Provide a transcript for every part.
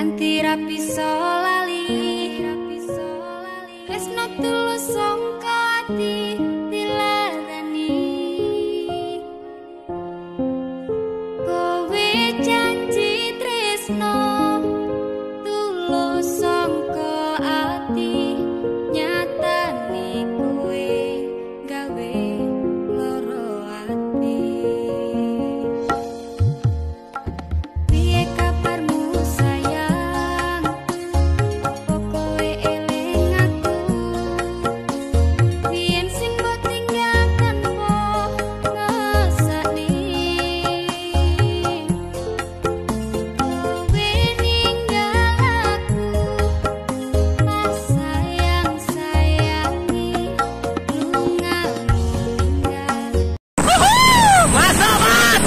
Nganti ra bisa lali, tresno tulus sangka ati dilarani. Kowe janji tresno tulus sangka ati, nyatane kowe gawe loro ati. Piye kabarmu sayang, opo kowe eling aku? Biyen sing mbok tinggal tanpa ngesakne, kowe ninggal aku tak sayang sayangi, lungamu ninggal. Masuk, Mas!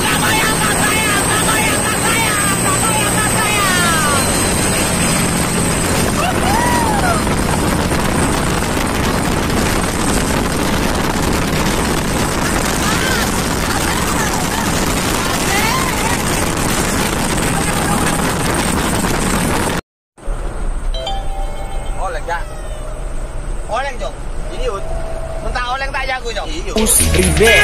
Tak bayang, tak sayang, tak bayang, tak sayang, tak bayang, tak sayang. Oleng, Cak. Oleng, Cok. Ini, Ut. Mentah oleng tak jago, Cok. Iya. Remix.